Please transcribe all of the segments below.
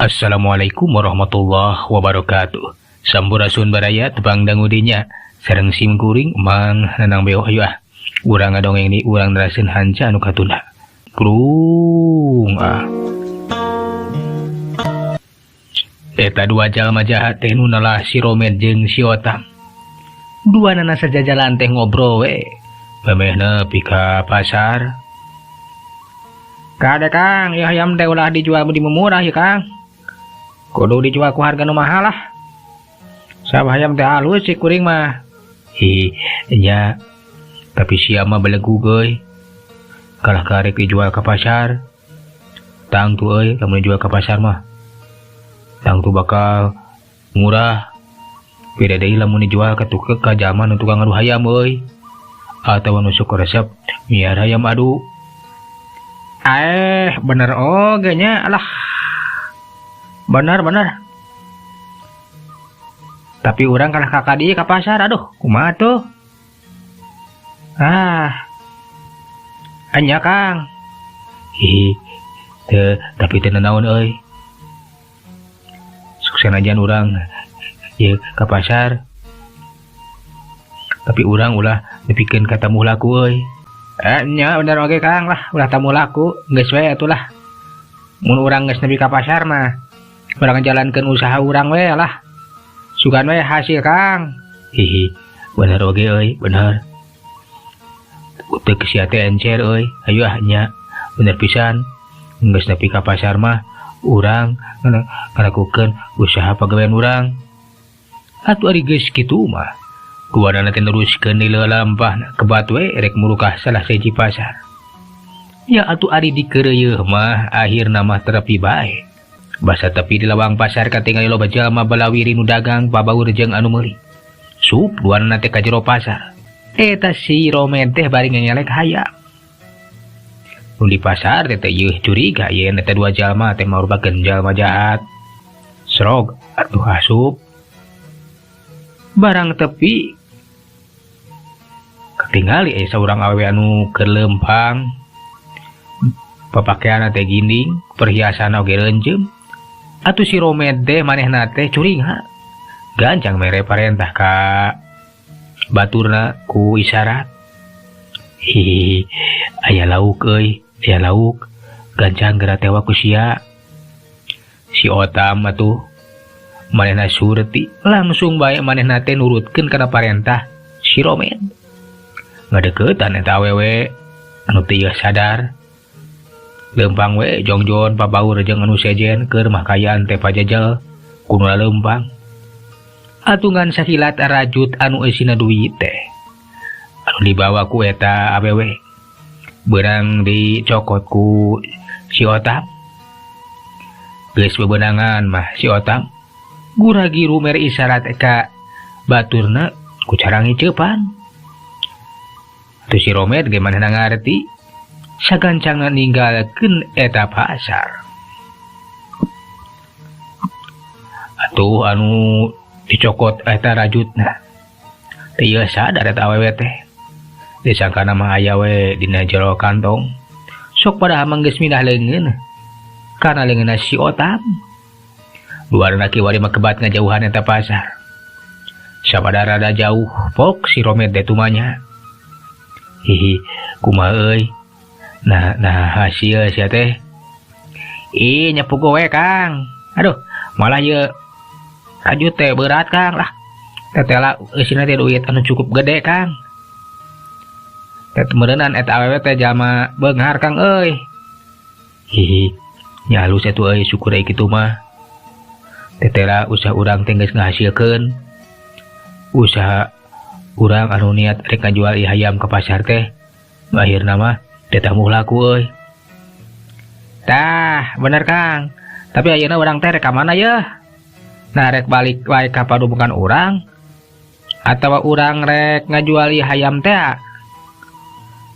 Assalamualaikum warahmatullahi wabarakatuh. Sampurasun baraya, tepang dangu dinya sareng sim kuring Mang Nanang Beo. Ayo ah, urang ngadongeng di urang nerasin hanca anu katunda. Krung ah. Eta dua jalma jahat teh nu nalah si Romet jeung si Otang. Dua nana sajajalan teh ngobrol we. Memehna nepi ka pasar. Kade Kang, ieu hayam teh ulah dijual di murah ya Kang. Kudu dijual ku harga nu mahal lah. Sabab hayam teh halus si kuring mah. Hi, nya. Tapi sia mah belegug euy. Kalah karek dijual ka pasar. Tangtu euy lamun dijual ka pasar mah. Tangtu bakal murah. Beda deui lamun dijual ka tukang ka jalma nu tukang ngadu hayam euy. Atawa nu sok resep miara hayam adu. Bener oge nya lah. Bener bener. Tapi urang kalah ka kadieu ka pasar, aduh kumaha tuh. Ah. Anya Kang. Hihi. Teu, tapi teu nanaon euy. Sukses ajan urang ieu ka pasar. Tapi urang ulah nepikeun ka tamu laku euy. Nya bener oge Kang lah, ulah tamu laku geus we atuh lah. Mun urang geus nepi ka pasar mah urang ngajalankeun usaha urang we lah. Sugan we hasil Kang. Hihi, bener oge euy, bener. Teu sia teh encer euy. Ayo ah nya, bener pisan. Geus nepi ka pasar mah urang ngalakukeun usaha pagawean urang. Atuh ari geus kitu mah duanana teh neruskeun di lelampah kebat we rek murukah salah sahiji pasar. Ya atuh ari dikeureuyeun mah akhirna mah terepi bae. Basa tepi di lawang pasar katingali loba jalma balawiri nu dagang pabaur jeung anu meuli. Sup duanana teh ka jero pasar. Eta si Romen teh bari ngengelek hayam. Nu di pasar teh teh yeuh curiga yen eta dua jalma teh marupakeun jalma jahat. Srog atuh asup. Barang tepi katingali saurang awewe anu keur leumpang. Papakeanna teh ginding, perhiasanna oge reunceum. Atuh si Romed teh manehna teh curiga. Gancang mere parentah ka baturna ku isyarat. Hihihi, aya lauk euy, aya lauk. Gancang geura tewa ku sia. Si Otam atuh manehna surti langsung bae manehna teh nurutkeun kana parentah si Romed. Ngadeukeutan eta awewe anu teu sadar. Leumpang we jongjon pabaur jeung anu sejen keur mah kayaan teh pajajal kudu leumpang. Atungan sakilat rajut anu eusina duit teh anu dibawa ku eta awewe beurang dicokot ku si Otam. Geus bebenangan mah si Otam gura-giru mere isyarat ka baturna ku cara ngiceupan. Atuh si Romed ge manehna ngarti sagancangna ninggalkeun eta pasar. Atuh anu dicokot eta rajutna teu ieu sadar eta awewe teh. Disangkana mah aya we dina jero kantong. Sok padahal mah geus mindah leungeun kana leungeunna si Otam. Duarna kiwari mah kebat ngajauhan eta pasar. Sabada rada jauh pok si Romed teh tumanya. Hihi, kumaha euy? Nah, nah hasil sia teh. Ih, nyepu we Kang. Aduh, malah ieu rajut teh berat Kang lah. Tetela eusina teh duit anu cukup gede Kang. Teh meureunan eta awewe teh jalma beunghar Kang euy. Hihi, nya halus atuh euy syukur euy kitu mah. Tetela usaha urang teh geus ngahasilkeun. Usaha urang anu niat rek ngajual ieu hayam ka pasar teh akhirna mah teh tamuh laku euy. Tah, bener Kang. Tapi ayeuna urang teh rek ka mana yeuh? Nah, rek balik wae ka padupungan urang atawa urang rek ngajual ieu hayam teh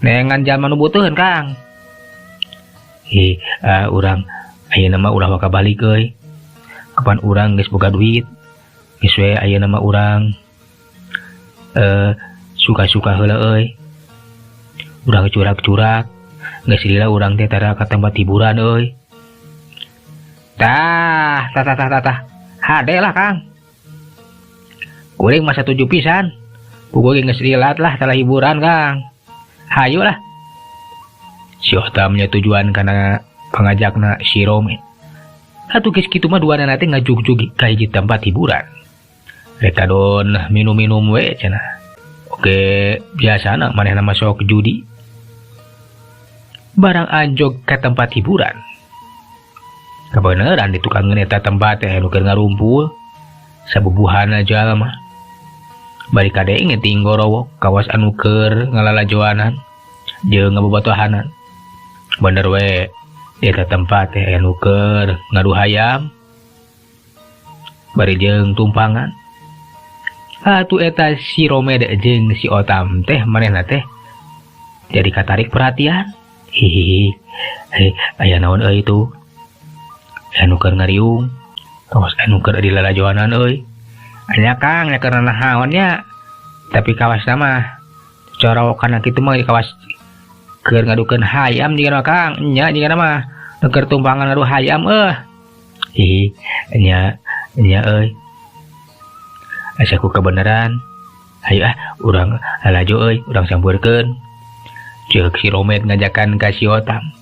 neangan jalma nu butuheun Kang. Hi, urang ayeuna mah ulah waka balik euy. Kapan urang geus boga duit? Geus we ayeuna mah urang suka-suka heula euy. Urang curak-curak geus lila urang teh tara ka tempat hiburan euy. Tah tah tah tah tah hade lah Kang. Kuring masa 7 pisan. Puguh geus lilat lah salah hiburan Kang. Hayu lah. Si Otamnya tujuan kana pangajakna si Romet. Atuh geus kitu mah duanana teh ngajugjug ka hiji tempat hiburan. Rek kadon minum-minum we cenah. Oke, biasana manehna mah sok judi. Barang anjog ka tempat hiburan. Kabeneran di tukangeun eta tempat teh anu keur ngarumpul. Sabubuhana jalma. Bari kadenge tinggorowok kawas anu keur ngalalajoanan jeung ngabobatohanan. Bener we eta tempat teh anu keur ngadu hayam. Bari jeung tumpangan. Atuh eta si Romed jeung si Otam teh manehna teh jadi katarik perhatian. Hihihi. Hei, aya naon euy itu? Anu keur ngariung. Kawas anu keur dilalajoanan euy. Anya Kang, nya keur naon nya. Tapi kawas mah corowokan kitu mah kawas keur ngadukeun hayam jiga Kang. Nya jiga mah keur tumpangan ngadu hayam euy. Hihi, nya nya euy. Asa ku kebenaran. Hayu ah, urang lalajo euy, urang sampeurkeun. Ceuk si Romet ngajakan ka si Otam.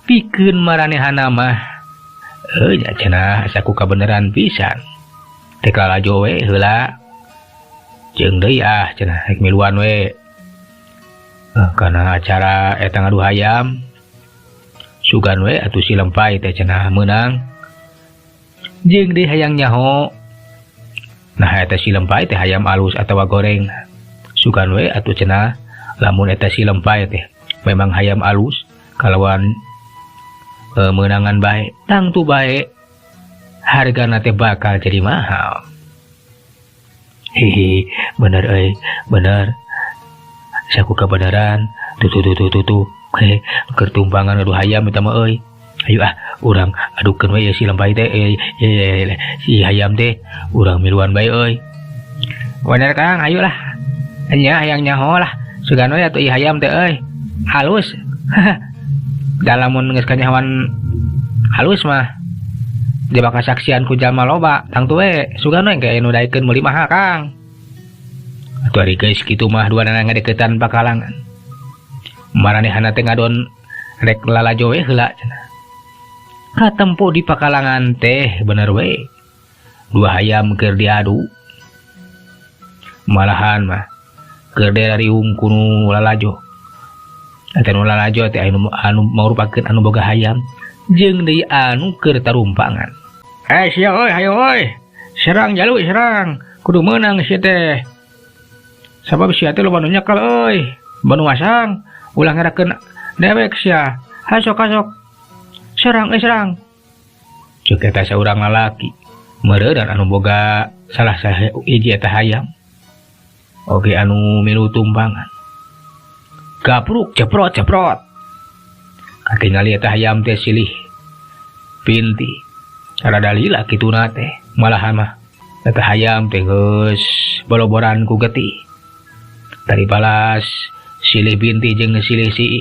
Pikeun maranehana mah euy nya cenah asa ku kabeneran pisan. Teh lalajo we heula. Jeung deui ah cenah rek miluan we. Kana acara eta ngadu hayam. Sugan we atuh si Lempai teh cenah meunang. Jeung deui hayang nyaho. Nah eta si Lempai teh hayam alus atawa goreng. Sugan we atuh cenah lamun eta si Lempai teh memang hayam alus kalawan meunangan bae, tangtu bae hargana teh bakal jadi mahal. Hihi, bener euy, bener. Saku kebenaran. Tuh tuh tuh tuh tuh. Heh, keur tumpangan ngadu hayam eta mah euy. Ayo ah, urang adukeun we si Lempai teh, si hayam teh, urang miluan bae euy. Bener Kang, ayo lah. Nya hayang nyaho lah. Sugan we atuh ieu hayam teh euy. Halus. Da lamun geus kanyahoan halus mah dia bakal saksian ku jalma loba, tangtu we sugan we engke nu daekeun meuli mahal Kang. Atuh ari geus kitu mah duanana ngadeukeutan pakalangan. Maranehana teh ngadon rek lalajo we heula cenah. Katempo di pakalangan teh bener we. Dua hayam keur diadu. Malahan mah keur dariung ku nu lalajo. Eta nu lalajo teh anu mangrupakeun anu boga hayam jeung deui anu keur tarumpangan. Eh sia euy, hayo euy. Serang jalu serang. Kudu meunang sia teh. Sabab sia teh loba nu nyekel euy. Banu masang ulah ngerakeun dewek sia. Hasok hasok. Serang euy serang. Ceuk eta saurang lalaki meureun anu boga salah sahiji eta hayam. Oge anu milu tumpangan. Gapruk jeprot jeprot. Katingali eta hayam teh silih pinti. Rada lila kituna teh malahan mah eta hayam teh geus boloboran ku getih. Tari balas silih binti jeung silih sii.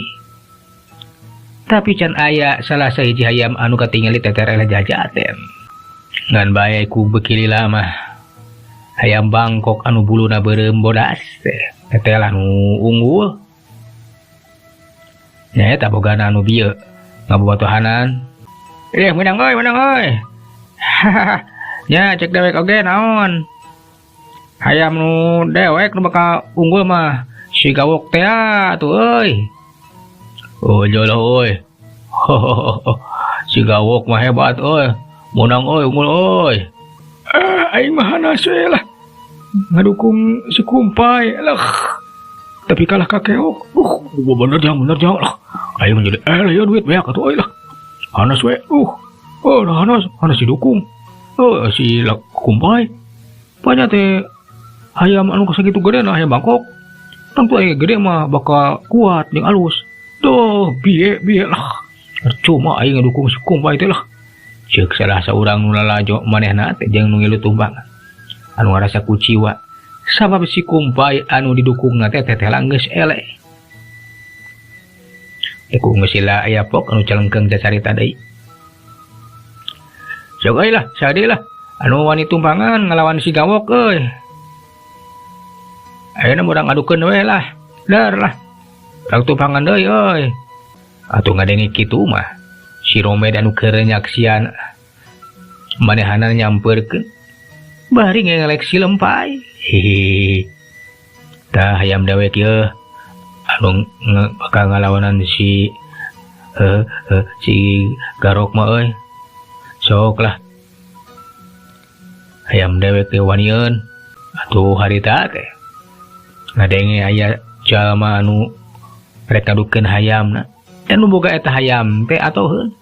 Tapi can aya salah sahiji hayam anu katingali tetereh jajaten. Ngan bae ku beuki lila mah hayam Bangkok anu buluna beureum bodas teh tetelah nu unggul. Nya eta bogana anu bieu ngabobatohanan. Menang euy, menang euy. Nya cek dewek oge naon. Hayam nu dewek nu bakal unggul mah si gawok teh atuh euy. Oh jolo euy. Si gawok mah hebat euy. Menang euy, unggul euy. Aing mah hanas we lah. Ngadukung si Kumpai lah. Tapi kalah ka keok. Bener jang, bener jang lah. Aing menjadi ya duit banyak atuh euy lah. Hanas we. Oh, hanas, hanas didukung. Oh, si Kumpai. Banyak teh hayam anu sakitu gede nah hayam Bangkok. Tangtu aya gede mah bakal kuat jeung alus. Tuh, bieu bieu lah. Cuma aing ngadukung si Kumpai teh lah. Ceuk salah saurang nu lalajo manehna teh jeung nu ngilu tumpangan. Anu ngarasa kuciwa sabab si Kumpai anu didukungna teh teteh geus eleh. Ku geus sila aya pok anu calengkeung cacarita deui. Sok euy lah, sadi lah. Anu wani tumpangan ngalawan si Gawok euy. Ayeuna urang adukeun we lah. Dar lah. Urang tumpangan deui euy. Atuh ngadenge kitu mah. Si Romed anu keur nyaksian manehana nyamperkeun bari ngelek si lempay. Hihi. Tah hayam dewek yeuh anu bakal ngalawanan si si Garok mah euy. Sok lah. Hayam dewek teh wanieun. Atuh harita teh ngadenge aya jalma anu rek ngadukeun hayamna. Dan nu boga eta hayam teh atoheun.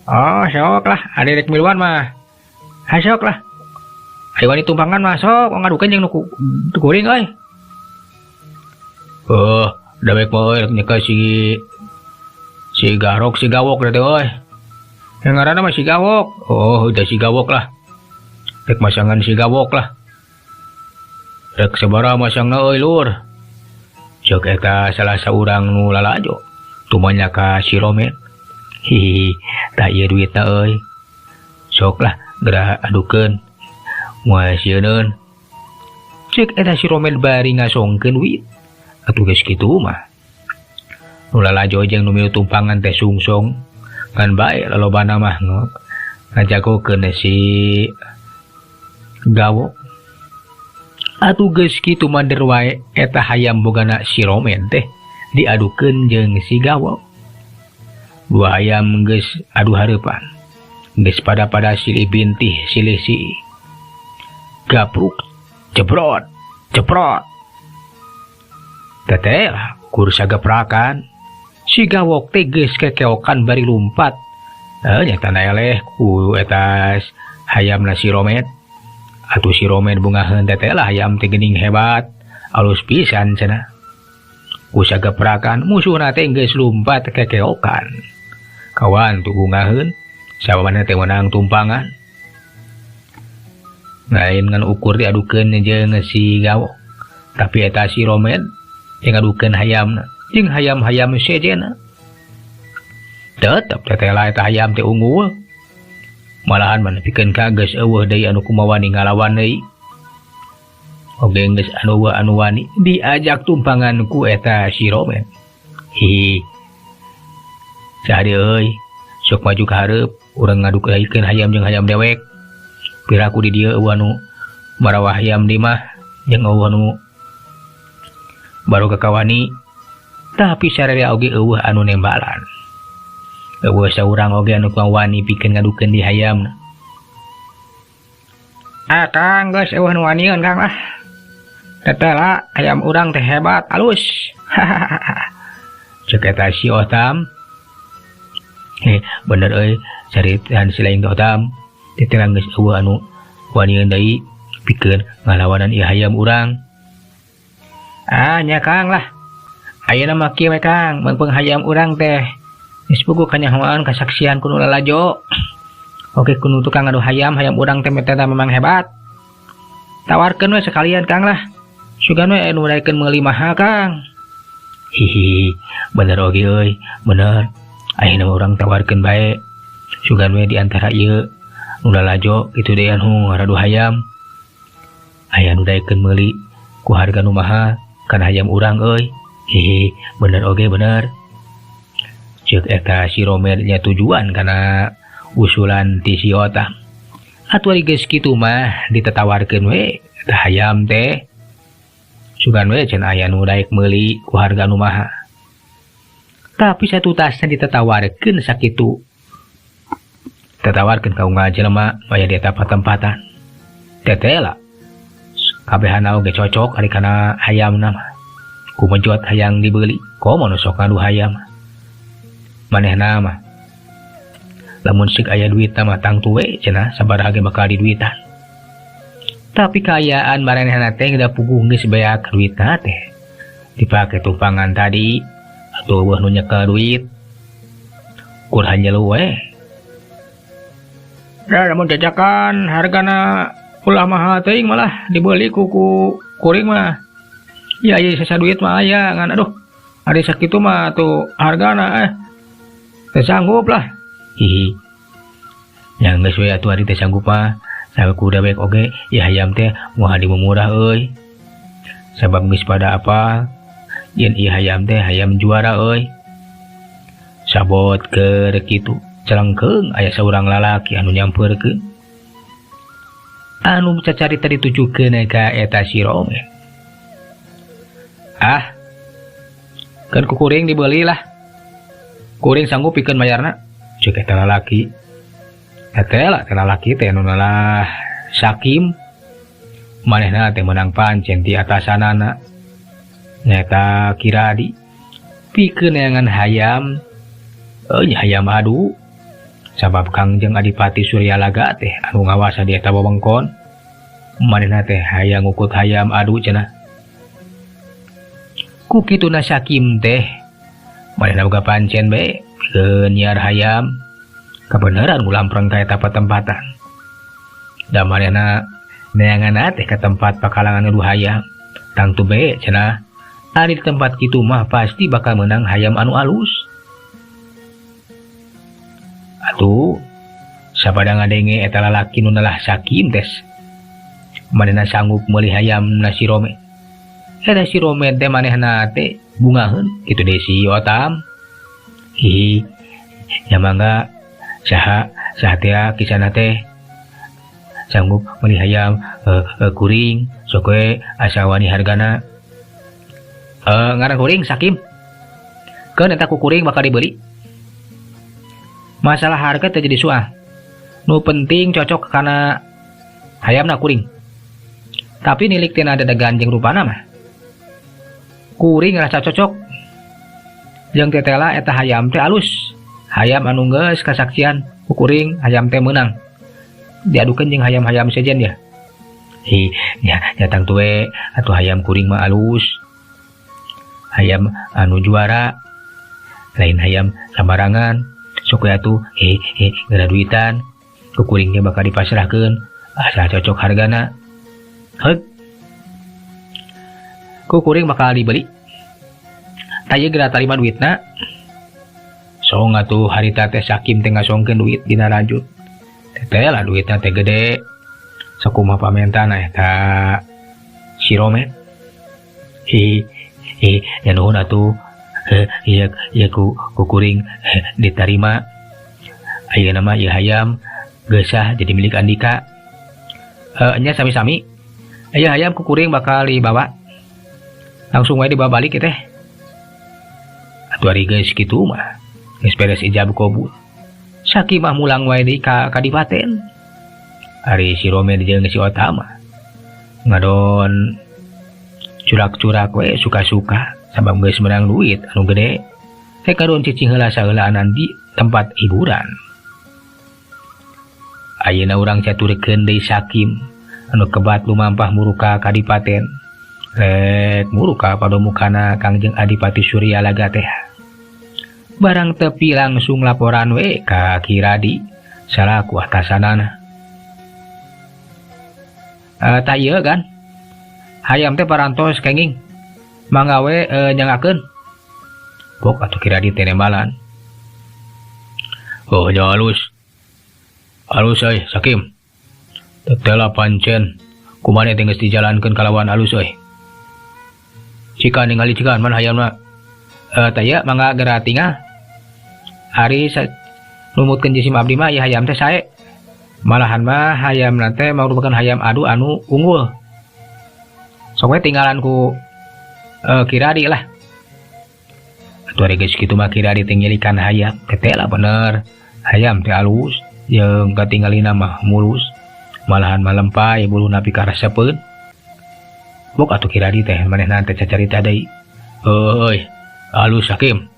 Oh, sok lah, ari rek miluan mah. Ha sok lah. Ayo wani tumpangan mah sok ngadukeun jeung nu kuring euy. Oh, dewek mah euy nyekel si Garok si Gawok teh euy. Yang ngaranna mah si Gawok. Oh, udah si Gawok lah. Rek masangan si Gawok lah. Rek sabaraha masangna euy lur. Cek eta salah saurang nu lalajo. Tumanya ka si Romet. Hihi, tah ieu duitna euy. Sok lah geura adukeun. Moal sieuneun. Cek eta si Romet bari ngasongkeun duit. Atuh geus kitu mah. Nu lalajo jeung nu milu tumpangan teh sungsong. Ngan bae lalobana mah ngajagokeun si Gawok. Atuh geus kitu mader wae eta hayam bogana si Romen teh diadukeun jeung si Gawok. Dua hayam geus adu hareupan. Geus pada-pada silih bintih silih si. Gapruk jebrot jeprot. Teteh lah kur sageprakan. Si Gawok teh geus kekeokan bari lumpat. Nyata eleh ku eta hayamna si Romet. Atuh si Romet bungaheun teteh lah hayam teh geuning hebat, alus pisan cenah. Ku sageprakan musuhna teh geus lumpat kekeokan. Kawan tuh bungaheun sababana teh meunang tumpangan. Lain ngan ukur diadukeun jeung si Gawok. Tapi eta si Romet yang ngadukeun hayamna jeung hayam-hayam sejenna. Tetep teteh lah eta hayam teh unggul. Malahan mah nepikeun ka geus eueuh deui anu kumawani ngalawan deui. Oge geus anu eueuh anu wani diajak tumpangan ku eta si Romet. Hihi. Saha euy, sok maju ka hareup urang ngadukeun hayam jeung hayam dewek. Piraku di dieu eueuh anu marawah hayam di mah jeung eueuh anu baru kakawani. Tapi sararea oge eueuh anu nembalan. Eueuh saurang oge anu wani pikeun ngadukeun di hayamna. Ah Kang, geus eueuh nu wanieun Kang lah. Teteh lah hayam urang teh hebat alus. Cek eta si Otam. Bener euy, caritaan si lain teh Otam. Teteh geus eueuh anu wanieun deui pikeun ngalawanan ieu hayam urang. Ah nya Kang lah. Ayeuna mah kieu we Kang, meungpeung hayam urang teh geus puguh kanyahoan kasaksian ku nu lalajo. Oke ku nu tukang ngadu hayam, hayam urang teh memang hebat. Tawarkeun we sekalian Kang lah. Sugan we anu daekeun meuli maha Kang. Hihi, bener oge euy, bener. Ayeuna urang tawarkeun bae. Sugan we di antara ieu nu lalajo kitu deui anu ngaradu hayam. Aya nu daekeun meuli ku harga nu maha kana hayam urang euy. Hihi, bener oge bener. Ceuk eta si Romer nya tujuan kana usulan ti si Otam. Atuh ari geus kitu mah ditetawarkeun we eta hayam teh. Sugan we cenah aya nu daek meuli ku harga nu maha. Tapi satutasna ditetawarkeun sakitu. Tetawarkeun ka unggal jelema aya di eta patempatan. Teteh lah. Kabehana oge cocok ari kana hayamna mah. Kumejot hayang dibeli, komo nu sok ngadu hayam. Manehna mah lamun sik aya duitna mah tangtu we cenah sabaraha ge bakal diduitan. Tapi kaayaan maranehna teh da puguh geus beak duitna teh. Dipake tumpangan tadi atuh eueuh nu nyekel duit. Kur hanjelu we. Da lamun jajakan hargana ulah mahal teuing malah dibeli ku kuring mah. Ya ieu sesa duit mah aya ngan aduh ari sakitu mah tuh hargana teu sanggup lah. Hihi. Nya geus we atuh ari teh sanggup mah saku dewek oge ieu hayam teh moal dimumurah euy. Sabab geus pada apa yen ieu hayam teh hayam juara euy. Sabot keur kitu celengkeung aya saurang lalaki anu nyampeurkeun. Anu cacarita ditujukeun ka eta si Romen. Ah, kan ku kuring dibeli lah. Kuring sanggup pikeun mayarna. Ceuk eta lalaki. Eta lah eta lalaki teh anu nalah Sakim. Manehna teh meunang pancen ti atasanana. Nyaeta Kiradi. Pikeun neangan hayam. Euy hayam adu. Sabab Kangjeng Adipati Suryalaga teh anu ngawasa di eta wewengkon. Manehna teh hayang ngukut hayam adu cenah. Ku kituna Sakim teh manehna boga pancen bae pikeun nyiar hayam. Kabeneran ngulampreng ka eta patempatan. Da manehna neanganna teh ka tempat pakalangan ngadu hayam. Tangtu bae cenah ari di tempat kitu mah pasti bakal meunang hayam anu alus. Atuh sapada ngadenge eta lalaki nu nalah Sakim tes. Manehna sanggup meuli hayam na si Romet. Eta si Romet teh manehna teh bungaheun kitu deui si Otam. Hihi nya mangga saha saha teh kisahna teh sanggup meuli hayam kuring sok we asa wani hargana. Ngaran kuring Sakim. Keun eta ku kuring bakal dibeli. Masalah harga teh jadi soal. Nu penting cocok kana hayamna kuring. Tapi nilik tina dedegan jeung rupana mah. Kuring rasa cocok. Jeung tetela eta hayam teh alus. Hayam anu geus kasaksian ku kuring hayam teh meunang. Diadukeun jeung hayam-hayam sejen ya. Hi, nya nya tangtu we atuh hayam kuring mah alus. Hayam anu juara. Lain hayam sambarangan. Sok we atuh he he geura duitan. Ku kuring ge bakal dipasrahkeun asal cocok hargana. Heug. Ku kuring bakal dibeli. Tah ieu geura tarima duitna. Song atuh harita teh Sakim teh ngasongkeun duit dina rajut. Teteh lah duitna teh gede. Sakumaha pamentana eta si Romet. Hi hi nya nuhun atuh. Ieu ieu ku kuring ditarima. Ayeuna mah ieu hayam geus sah jadi milik Andika. Nya sami-sami. Ieu hayam ku kuring bakal dibawa. Langsung wae dibawa balik teh. Atuh ari geus kitu mah. Geus beres ijab kabul. Sakim mah mulang wae deui ka kadipaten. Ari si Romet jeung si Otam mah ngadon curak-curak we suka-suka sabab geus meunang duit anu gede. Teh kadon cicing heula saheulaanan di tempat hiburan. Ayeuna urang caturkeun deui Sakim anu kebat lumampah muruka kadipaten. Rek muruka padomukana Kangjeng Adipati Suryalaga teh. Barang tepi langsung laporan we ka Kiradi salaku atasanana. Tah ieu kan hayam teh parantos kenging mangga we nyangakeun. Bok atuh Kiradi teh nembalan. Oh nya alus. Alus euy Sakim. Tetela pancen kumaha teh geus dijalankeun kalawan alus euy. Cikan ningali cikan mana hayamna. Tah ieu mangga geura tinggal. Ari numutkeun jisim abdi mah ieu hayam teh sae. Malahan mah hayamna teh merupakan hayam adu anu unggul. Sok we tinggalan ku Kiradi lah. Atuh ari geus kitu mah Kiradi teh ngilikan hayam. Teh lah bener. Hayam teh alus jeung katinggalina mah mulus. Malahan mah lempay buluna pikaresepeun. Bok atuh Kiradi teh manehna teh cacarita deui. Heuy, alus Sakim.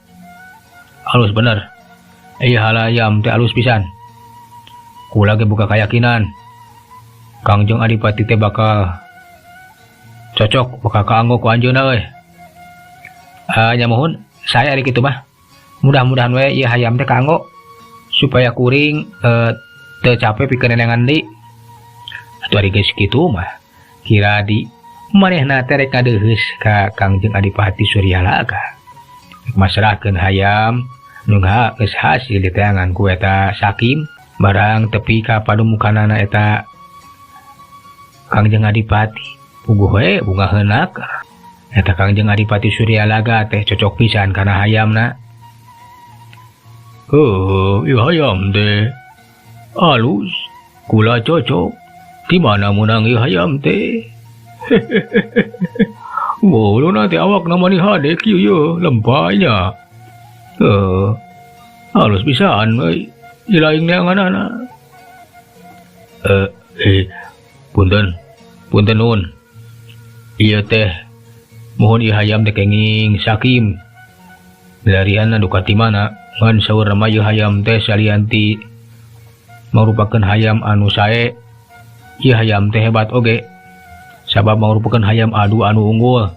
Alus bener. Ieu hayam teh alus pisan. Kula ge boga kayakinan Kangjeng Adipati teh bakal cocok, bakal kaanggo ku anjeunna euy. Nya muhun, saya ari kitu mah. Mudah-mudahan we ieu hayam teh kaanggo supaya kuring teu capek pikeun neangan deui. Atuh ari geus kitu mah Kiradi manehna teh rek ngadeuheus ka Kangjeng Adipati Suryalaga. Rek masrahkeun hayam nu geus hasil diteangan ku eta Sakim. Barang tepi ka padumukanana eta Kangjeng Adipati puguh we bunga heunak. Eta Kangjeng Adipati Suryalaga teh cocok pisan kana hayamna. Heuh, ieu hayam teh alus, kula cocok. Di mana meunang ieu hayam teh? Bolona teh awakna mani hade kieu yeuh lempanya. Heuh, halus pisan euy ilaing neanganana. Punten, punten nuhun. Ieu teh mohon ieu hayam teh kenging sakim. Milarian duka ti mana ngan saur mah ieu hayam teh salian ti mangrupakeun hayam anu sae. Ieu hayam teh hebat oge. Sabab mangrupakeun hayam adu anu unggul,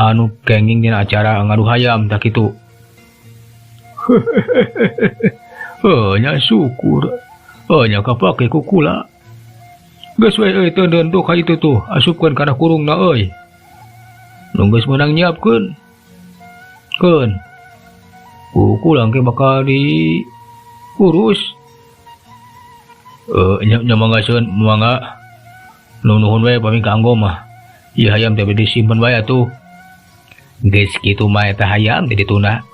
anu kenging dina acara ngadu hayam tak kitu. Heuh, nya syukur. Heuh, nya kapake ku kula. Geus we euy teundeun tuh ka itu tuh, asupkeun kana kurungna euy. Nu geus meunang nyiapkeun. Keun. Ku kula engke bakal diurus. Nya mangga seun, mangga. Nu nuhun we pami kanggo mah. Ieu hayam teh disimpen bae atuh. Geus kitu mah eta hayam teh ditunda.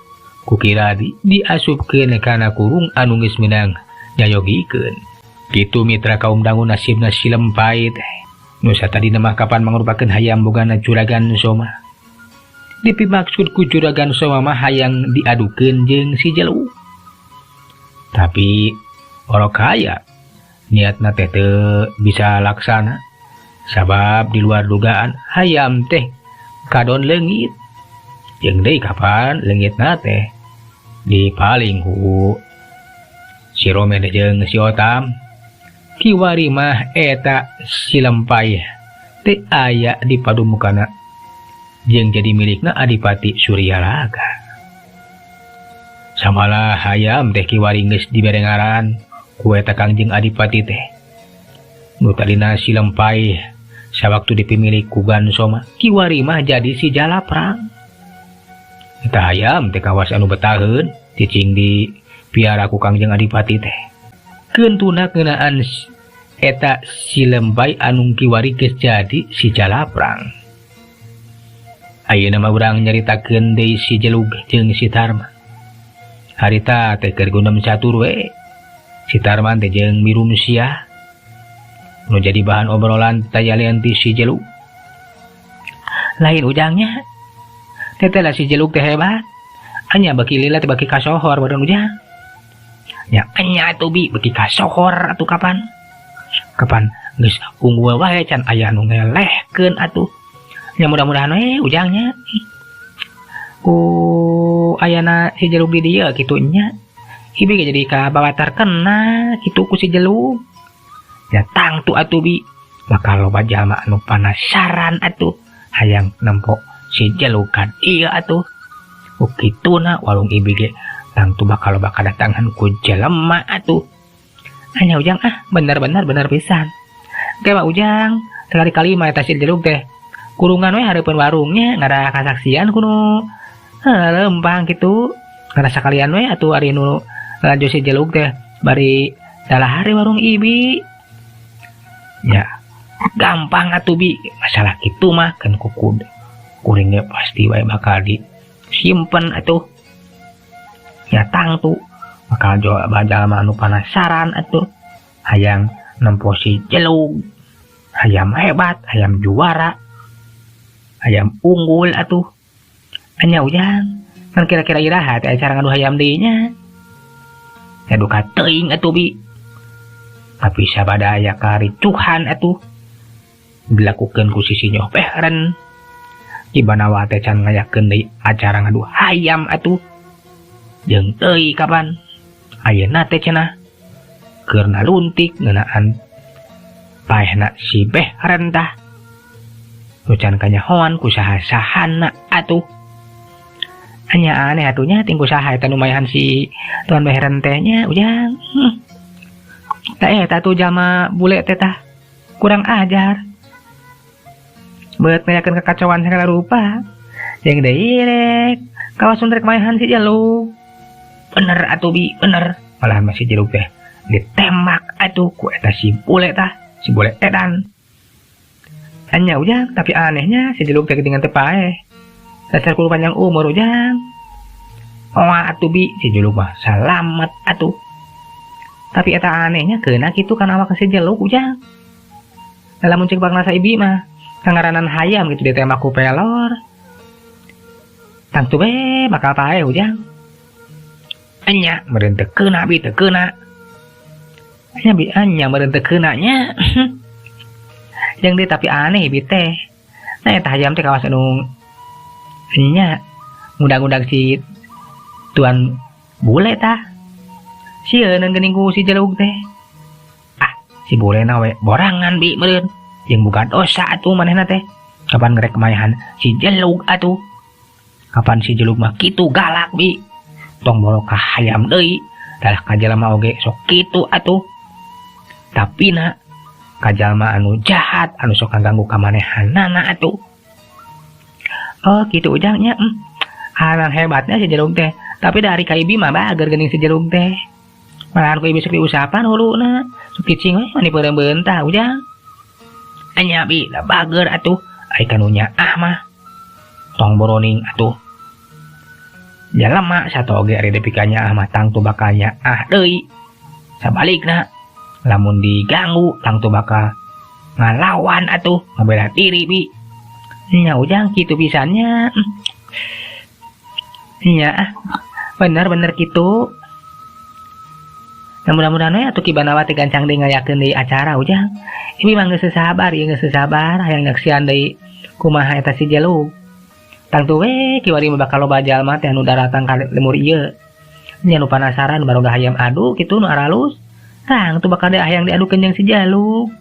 Kukira diasupkeun kana kurung anu geus meunang nyayogikeun. Kitu mitra kaum dangu nasibna si Lempai teh. Nu satadina mah kapan mangrupakeun hayam bogana Juragan Soma. Dipimaksud ku Juragan Soma mah hayang diadukeun jeung si Jeluk. Tapi orok kaya niatna teh teu bisa laksana. Sabab di luar dugaan hayam teh kadon leungit. Jeung deui kapan leungitna teh dipaling ku si Romen jeung si Otam. Kiwari mah eta si Lempai teh aya di padumukana jeung jadi milikna Adipati Suryalaga. Samalah hayam teh kiwari geus dibere ngaran ku eta Kangjeng Adipati teh. Nu tadina si Lempai sawaktu dipimilik ku Gansoma, kiwari mah jadi si Jalaprang. Eta hayam teh kawas anu betaheun cicing di piara ku Kangjeng Adipati teh. Kentuna ngeunaan eta si Lempai anu kiwari geus jadi si Jalaprang. Ayeuna mah urang nyaritakeun deui si Jelug jeung si Tarman. Harita teh keur gundem catur we. Si Tarman teh jeung Mirum Sia nu jadi bahan obrolan tayalian ti si Jelug. Lain ujangnya. Teteh lah si Jelug teh hebat. Anya beki lila teh beki kasohor badan ujang. Ya anya atuh bi beki kasohor atuh kapan? Kapan geus unggul wae can aya nu ngelehkeun atuh. Ya mudah-mudahan we ujangnya. Ku ayana si Jelug di dieu kitu nya. Ibi ge jadi kabawa terkena kitu ku si Jelug. Ya tangtu atuh bi. Bakal loba jalma anu panasaran atuh hayang nempo si Jelug kan ieu atuh. Ku kituna warung ibi ge tangtu bakal loba kadatangan ku jelema atuh. Anya ujang ah bener-bener bener pisan. Ke mah ujang sekali-kali mah eta si Jelug teh kurungan we hareupeun warungnya ngada kasaksian kuno lempang kitu. Ngada sakalian we atuh ari nu lalajo si Jelug teh bari dalahar warung ibi. Ya gampang atuh bi masalah kitu mah kan kuku kuringnya pasti wae bakal disimpen atuh. Ya tangtu bakal jalma anu panasaran atuh hayang nempo si Jelug. Hayam hebat, hayam juara, hayam unggul atuh. Anya ujang kan kira-kira iraha teh acara ngadu hayam deui nya. Ya duka teuing atuh bi. Tapi sabada aya karicuhan atuh dilakukeun ku sisi nyoh pehren. Ibanawa teh can ngayakeun deui acara ngadu hayam atuh. Jeung teuing kapan ayeuna teh cenah keur naluntik ngeunaan paehna si Behren tah. Nu can kanyahoan ku saha-sahana atuh. Anya aneh atuh nya ting ku saha eta nu mayahan si Tuan Behren teh nya ujang. Tah eta tuh jalma bule teh tah kurang ajar. Beut ngayakeun kekacauan segala rupa. Jeung deui rek kawas rek mayahan si Jelug. Bener atuh bi, bener. Malahan masih Jelug teh Ditembak atuh ku eta si bule tah, si bule edan. Anya Ujang, tapi anehnya si jeluk teh geuningan teu paeh. Dasar kudu panjang umur Ujang. Moal atuh bi, si jeluk mah salamet atuh. Tapi eta anehnya keuna kitu kana awak si jeluk Ujang. Lamun cek bangsa ibi mah kangaranan hayam gitu ditembak ku pelor. Tangtu we bakal paeh Ujang. Anya meureun teu keuna bi, teu keuna. Anya bi, anya meureun teu keuna nya. Jeung deui tapi aneh bi teh. Nah eta hayam teh kawas anu nya ngundang-undang si tuan bule tah. Sieun geuning ku si jeluk teh. Ah, si bule na we borangan bi meureun. Jeung boga dosa atuh manehna teh. Kapan ngerek kemayahan si jeluk atuh. Kapan si jeluk mah kitu galak bi. Tong boro ka hayam deui, dalah ka jalma oge sok kitu atuh. Tapi na ka jalma anu jahat anu sok ngaganggu ka manehanana atuh. Oh kitu Ujang nya. Aran hebatnya si jeluk teh. Tapi dari ka ibi mah bager geuning si jeluk teh. Malahan ku ibi sok diusapan huluna. Sok cicing we mani peureum beunta Ujang. Anya bi da bager atuh. Ai kanu nyaah mah. Tong boroning atuh. Jalema satu oge ari depi ka nyaah mah tangtu bakal nyaah deui. Sabalikna lamun diganggu tangtu bakal ngalawan atuh, ngabela diri bi. Nya Ujang kitu pisannya. Nya bener-bener kitu. Nah, mudah-mudahan we atuh Ki Banawa teh gancang deui ngayakeun deui acara Ujang. Ibi mah geus sabar, ieu geus sabar hayang nyaksian deui kumaha eta si jeluk. Tangtu we kiwari mah bakal loba jalma teh anu daratang ka lemur ieu. Nya nu panasaran baroga hayam adu kitu nu aralus. Tang tu bakal hayang diadukeun jeung si jaluk.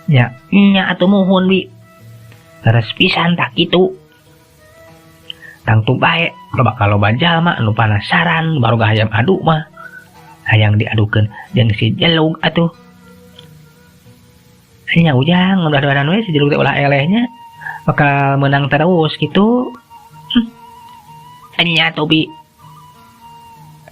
Nya, nya atuh muhun bi. Leres pisan tak kitu. Tangtu bae bakal loba jalma anu panasaran baroga hayam adu mah. Hayang diadukeun jeung si jeluk atuh. Nya Ujang mudah-mudahan we si jeluk teh ulah elehnya bakal menang terus gitu. Nya atuh bi.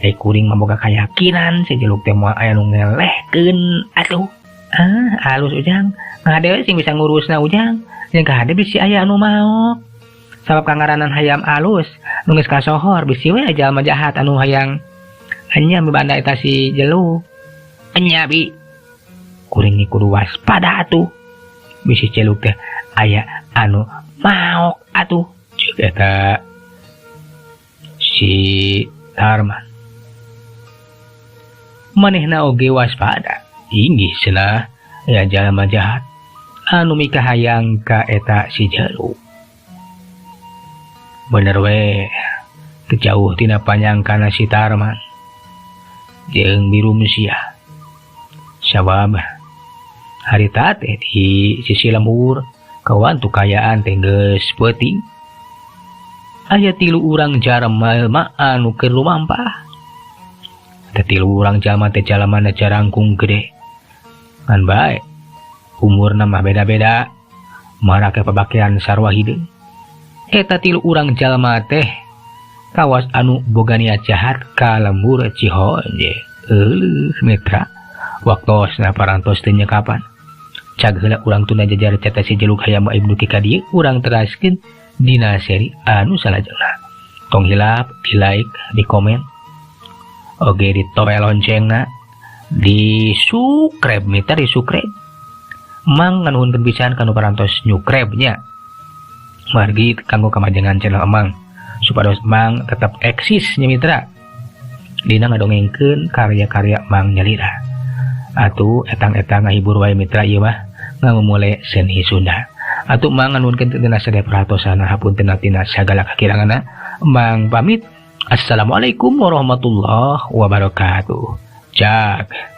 Kuring mah boga keyakinan si jeluk teh moal aya nu ngelehkeun atuh. Ah, halus Ujang. Ngade we sing bisa ngurusna Ujang. Jeung kahade bisi aya anu maok. Sabab kangaranan hayam alus nu geus kasohor bisi we jalma jahat anu hayang anya mibanda eta si jeluk. Nya bi. Kuring ge kudu waspada atuh. Bisi jeluk teh aya anu maok atuh. Ceuk eta si Tarman. Manehna oge waspada. Inggih cenah aya jalma jahat anu mikahayang ka eta si jeluk. Bener we teu jauh tina panyangkana si Tarman jeung Birum sia. Sabab harita teh di sisi lembur kawan tukayaan teh geus peuting. Aya 3 urang jalma anu keur lumampah. Teh 3 urang jalma teh jalamana jarangkung gede. Ngan bae umurna mah beda-beda, marake pabakean sarua hideung. Eta 3 urang jalma teh kawas anu boga niat jahat ka lembur Cihonje. Euleuh mitra, waktosna parantos teu nyekapan. Cag heula urang tunda jajar cata si jeluk hayam aib duki ka dieu urang teraskeun dina seri anu salajengna. Tong hilap di like, di komen, oge di toel loncengna, di subscribe mitra, di subscribe. Mang nganuhunkeun pisan kanu parantos nyukreb nya. Margi kanggo kamajengan channel Emang supados Emang tetap eksis nya mitra. Dina ngadongengkeun karya-karya Mang nyalira. Atuh etang-etang ngahibur wae mitra ieu mah ngamumule seni Sunda. Atuh Mang nganuhunkeun tina sadaya perhatosana hapunten tina sagala kakiranganna. Mang pamit. Assalamualaikum warahmatullahi wabarakatuh. Cak.